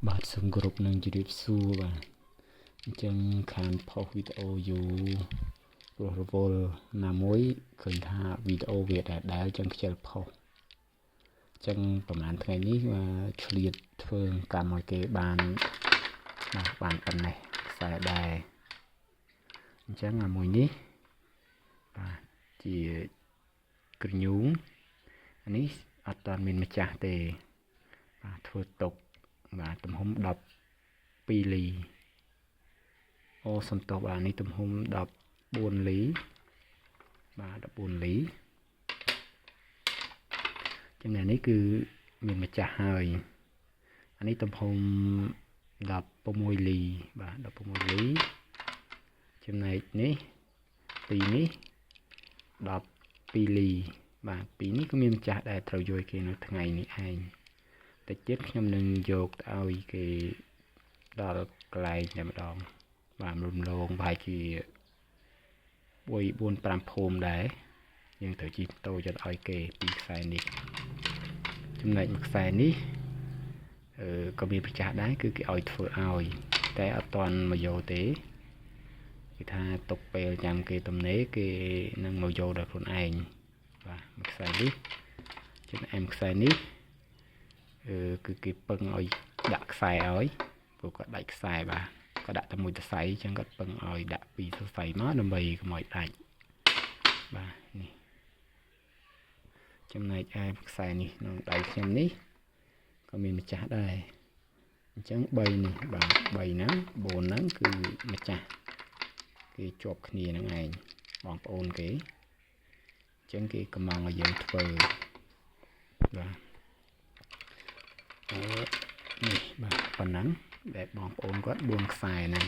បាទសូមគោរពនឹងជម្រាបសួរបាទអញ្ចឹងខានផុសវីដេអូយូរព្រោះរវល់ណាមួយឃើញថាវីដេអូវាដែលដែលចឹងខ្ជិលផុសអញ្ចឹងប្រហែលថ្ងៃនេះឆ្លៀតធ្វើកម្មឲ្យគេបានបាទបានប៉ុណ្ណេះខ្សែដែរអញ្ចឹងអាមួយនេះបាទជាក្រញូងអានេះអត់តាន់មានម្ចាស់ទេបាទធ្វើទុកបាទទំហំ12លីអូសំទោសបាទនេះទំហំ14លីបាទ14លីចំណែកនេះគឺមានម្ចាស់ហើយអានេះទំហំ16លីបាទ16លីចំណែកនេះពីរនេះ12លីបាទពីរនេះក៏មានម្ចាស់ដែរត្រូវយកគេនៅថ្ងៃនេះឯងតិចទៀតខ្ញុំនឹងយកទៅឲ្យគេដល់កន្លែងតែម្ដងបាទរំលងប្រហែលជា3 4 5ភូមិដែរយើងត្រូវជិះម៉ូតូយកឲ្យគេពីរខ្សែនេះចំណែកមួយខ្សែនេះអឺក៏មានប្រចាស់ដែរគឺគេឲ្យធ្វើឲ្យតែអត់ទាន់មកយកទេគេថាទុកពេលចាំគេទំនេរគេនឹងមកយកដល់ខ្លួនឯងបាទមួយខ្សែនេះចំណែកមួយខ្សែនេះអឺគឺគេពឹងឲ្យដាក់ខ្សែឲ្យព្រោះគាត់ដាច់ខ្សែបាទគាត់ដាក់តែមួយសរសៃអញ្ចឹងគាត់ពឹងឲ្យដាក់ពីរសរសៃមកដើម្បីកុំឲ្យដាច់បាទនេះចំណែកឯខ្សែនេះក្នុងដៃខ្ញុំនេះក៏មានម្ចាស់ដែរអញ្ចឹង3នេះបាទ3ហ្នឹង4ហ្នឹងគឺម្ចាស់គេជាប់គ្នាហ្នឹងឯងបងប្អូនគេអញ្ចឹងគេកំងឲ្យយើងធ្វើបាទអឺនេះបាទប៉ុណ្ណឹងដែលបងប្អូនគាត់4ខ្សែហ្នឹង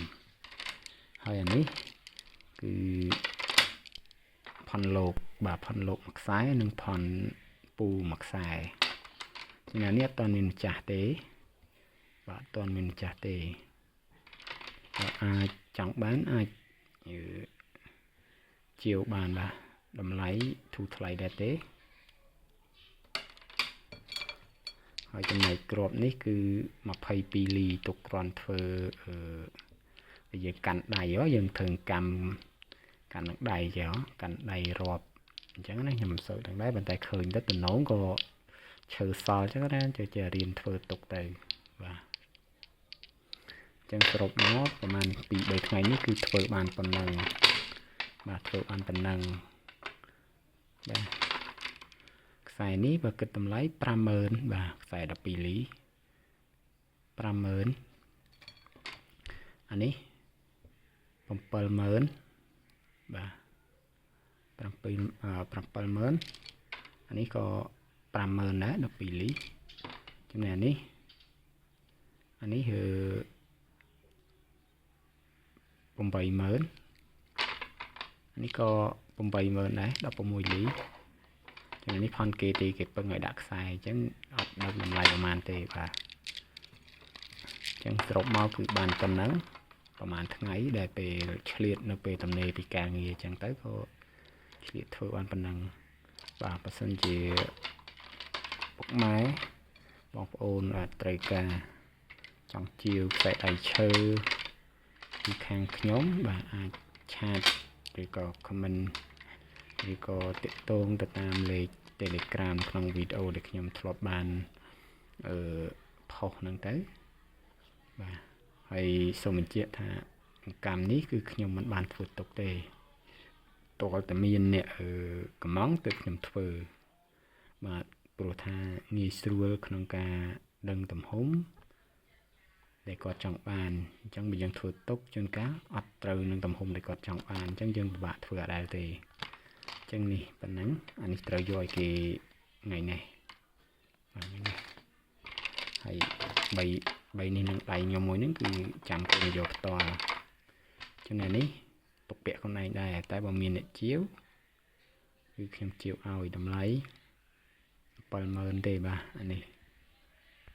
ហើយអានេះគឺផនលោកបាទផនលោកមួយខ្សែនិងផនពូមួយខ្សែជាងនេះអត់តមានម្ចាស់ទេបាទអត់តមានម្ចាស់ទេអាចចង់បានអាចជាវបានបាទតម្លៃធូរថ្លៃដែរទេហើយចំណែកគ្រាប់នេះគឺ22លីទុកគ្រាន់ធ្វើអឺយើងកាន់ដៃយើងធ្វើកម្មកាន់នឹងដៃចេះកាន់ដៃរាប់អញ្ចឹងណាខ្ញុំមិនសូវដឹងដែរប៉ុន្តែឃើញទៅតំណងក៏ឈើសល់អញ្ចឹងណាចេះចេះរៀនធ្វើទុកទៅបាទអញ្ចឹងសរុបមកប្រហែល2 3ថ្ងៃនេះគឺធ្វើបានប៉ុណ្ណឹងបាទធ្វើបានប៉ុណ្ណឹងបាទខ្សែនេះបើគិតតម្លៃ50000បាទខ្សែ12លី50000អានេះ70000បាទ7 70000អានេះក៏50000ដែរ12លីចំណែកនេះអានេះគឺ80000អានេះក៏80000ដែរ16លីចំណែកនេះផនគេទីគេពឹងឲ្យដាក់ខ្សែអញ្ចឹងអត់ដឹងតម្លៃប្រហែលទេបាទអញ្ចឹងសរុបមកគឺបានប៉ុណ្ណឹងប្រហែលថ្ងៃដែលពេលឆ្លៀតនៅពេលទំនេរពីការងារអញ្ចឹងទៅក៏ឆ្លៀតធ្វើបានប៉ុណ្ណឹងបាទបើសិនជាពុកម៉ែបងប្អូនអាចត្រូវការចង់ជាវខ្សែដៃឈើពីខាងខ្ញុំបាទអាច chat ឬក៏ comment ឬក៏តាក់ទងទៅតាមលេខ Telegram ក្នុងវីដេអូដែលខ្ញុំធ្លាប់បានអឺផុសហ្នឹងទៅបាទហើយសូមបញ្ជាក់ថាកម្មនេះគឺខ្ញុំមិនបានធ្វើទុកទេតើតែមានអ្នកកំងទើបខ្ញុំធ្វើបាទព្រោះថាងាយស្រួលក្នុងការដឹងទំហំដែលគាត់ចង់បានអញ្ចឹងបើយើងធ្វើទុកជួនកាលអត់ត្រូវនឹងទំហំដែលគាត់ចង់បានអញ្ចឹងយើងពិបាកធ្វើអត់ដែលទេអញ្ចឹងនេះប៉ុណ្ណឹងអានេះត្រូវយកឲ្យគេថ្ងៃនេះបាទថ្ងៃនេះហើយ3 3នេះនឹងដៃខ្ញុំមួយហ្នឹងគឺចាំគេយកផ្ទាល់ចំណែកនេះទុកពាក់ខ្លួនឯងដែរតែបើមានអ្នកជាវគឺខ្ញុំជាវឲ្យតម្លៃ70000ទេបាទអានេះ